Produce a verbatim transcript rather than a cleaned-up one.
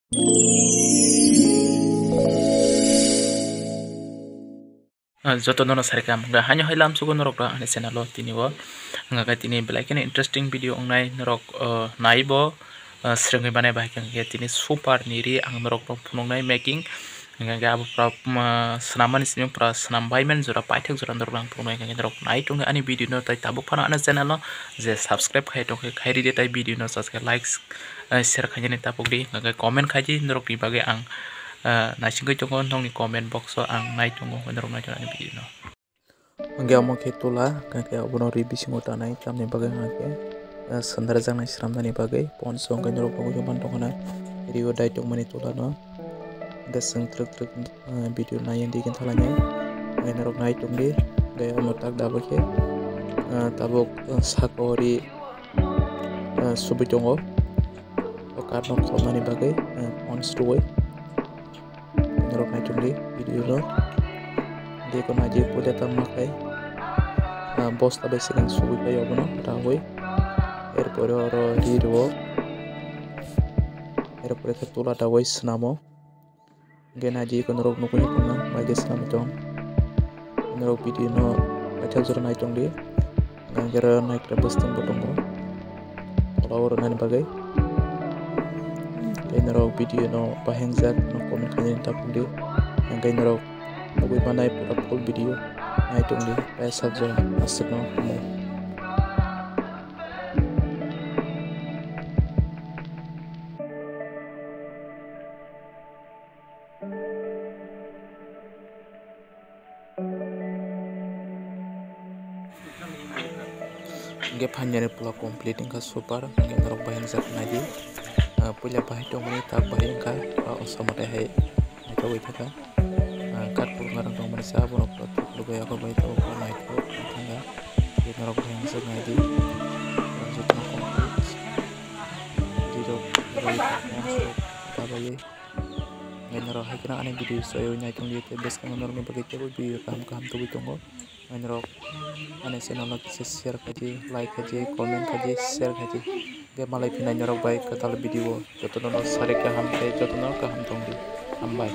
Ah, joto nono sarikam, hwnkhe haino hai lamsugo norok ani channel o tini o, hwnkhe tini belai kheno interesting video wngnai norok, ah, nai bo, ah, swrwngwi manai, bahai khe hwnkhe tini super ni ri ang norok no phunuknai making, hwnkhe abo pura, um, ah, swnammani simi pura swnam bai mani jora paithak jora norok ang phunuknai, hwnkhe norok nai tongdi ani video no, tai tabuk phano ani channel o je subscribe khai tongkhe khai ridi, tai video no chajak like, eh, share khainani tapukdi, hwnkhe comment khaidi norokni bagwi ang, eh, naisingwi tongo, nokni comment box o ang nai tongo, hwnkhe norok nai tongo ani video no. Hwnkhe omo khe tola, hwnkhe obono ri bisingo tanai, tamni bagwi hwnkhe, eh, sandra jaknai sramnani bagwi ponso hwnkhe norok nugwi mantongkha na rio dai tongmani tola no. Hwnkhe chwng twrwk twrwk, eh, video naiya di khe thalainai. Hwnkhe norok nai tongdi, hwnkhe omo tak daba khe, eh, tabuk, eh, saka o ri, eh, subui tongo. O card no kholopnani bagwi, eh, phone suwi. Norok nai tongdi video no. Deko nai di puila tamo khai. Ah, bosta bai second subui pai obono rawi. Erpore oro ri rwo. Erpore khe tola dawi swnamo. Hwnkhe nai di eko norok nukui tongma bai khe swnamwi tong. Norok video no paithak jora nai tongdi. Hwnkhe oro naikhwlai bwswtwng bo tongo. Tola o rwnani bagwi. Tei norok video no bahengjak no comment khainani tapukdi. Hwnkhe norok nugui manai pura full video nai tongdi. Paithak jora aswkno hambai. Hwnkhe phainani pula complete wngkha super, hwnkhe norok bahai wngjak naidi. Ah, puila bahai tongmani tak bahai wngkha, ah, o samo tei hai naithogwi thangkha. Ah, kat kurung arang tongmani sa bono pura thuk lubui abo bai tabuk pura naithok wngkha. Hwnkhe norok bahai wngjak naidi. Ah, jotono complete. Video rok tabaiwi. Hwnkhe norok hai kheno ani video soywi nai tongdi tei bwskango norokni bagwi teibo video kaham kaham tubui tongo. Hwnkhe norok ani channel no kisa share khaidi, like khaidi, comment khaidi, share khaidi. Hwnkhe malai phinai norok bai kwtal video o jotono no sarik kaham tei jotono kaham tongdi. Hambai.